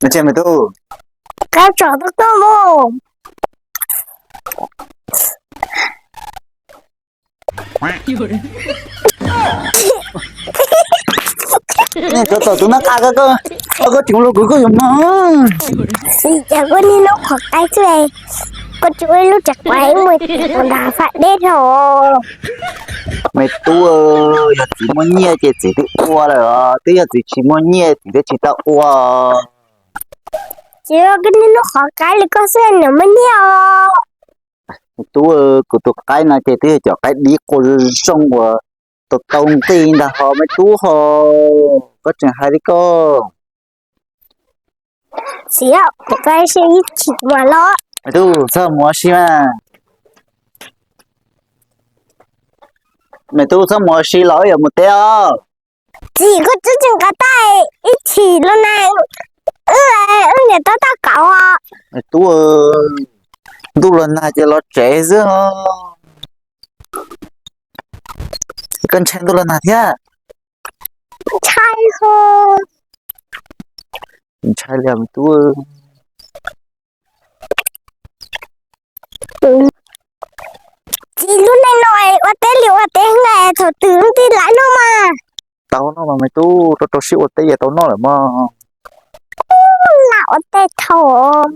Ua tsi me tub? Koj tsom tau koj mus. Niag tsov tom tus nab qa ko, koj tseem los kwv koj yuav mog. Cas koj niag lub qhov qaib xwb, koj tsis ua ib lub tsev quav ib muag tus nrag faj deb dhau. Me tub, yog txiv muaj nyiaj ces txiv twb ua lawm os, twb yog txiv tsis muaj nyiaj txiv thiaj tsis tau ua. Txiv, koj niag lub qhov qaib li koj xwb nws muaj nyiaj os. Me tub, kuv tus qaib no ces twb yog cov qaib dib qua zoo uas tau tau nqi ntag hos me tub ho, koj tseem hais li koj. Txiv, kuv ib chim mam los. Me tub, txhob mus ua si mas. Me tub, txhob mus ua si los wb yuav mus teb os. Txiv, koj tseem nqa tais ib chim los na, wb niam tab tab kaum. Me tub, ntuj los nag ces los tsev xwb os. Koj ntshai ntuj los nag thiab? Ntshai ho. Ntshai li me tub. Txiv, lub neej no ua teb li ua teb heev, thaum twg tij lav noj mas. Tau noj mas me tub, rau rau siab ua teb yeej tau noj lawm mog. Lam ua teb thaum.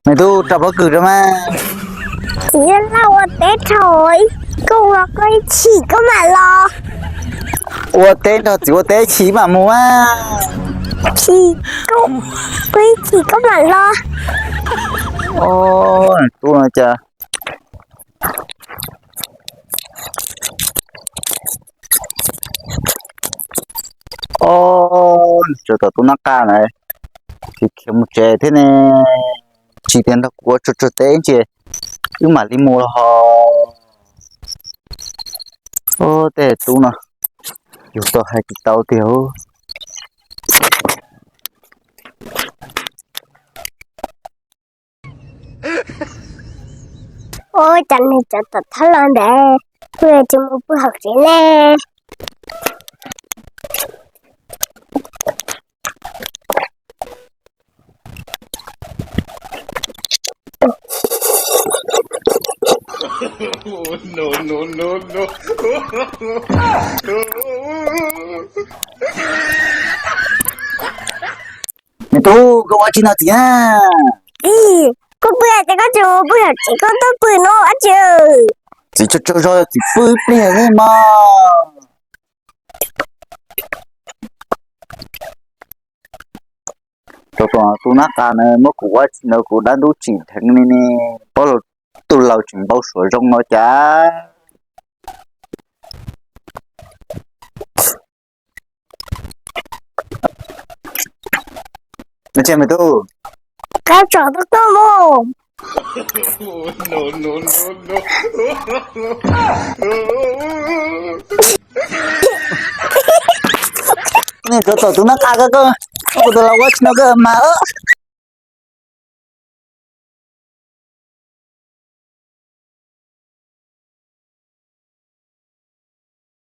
Me tub, rau pob kws rau mas. Txiv, lam ua teb thaum, koj ua koj ib chim koj mam los. Ua teb nrog txiv ua teb chim mam mus mas. Chim, koj ua ib chim koj mam los. Tub no cas Os, tsov tom tus nab qa na, khiav khiav mus tsev thiab ne. Tsis tias nrog kuv ua tsuag tsuag teb ntsis wb mam li mus los hos. Os, tej tub no yus tau hais tsis tau tiag. Ua cas nws tsov tom thab los ntev, kuv yuav tsis mus pw hauv tsev ne. Me tub, koj ua tsi no txiv na? Txiv, koj pw hais tias koj tsis mus pw hauv tsev, koj tuaj pw no ua tsi? Txiv tsaug tsaug zog, txiv pw ib pliag xwb mog. Tsov tom tus nab qa na muab kuv ua tsi no, kuv dab ntub tsim dheev li ne, pob tus laus tseem npau suav zoo no cas. Ntsia me tub, koj tsom tau koj mus. Niag tsov tom tus nab qa ko, koj, koj tus laus ua tsi no koj mas.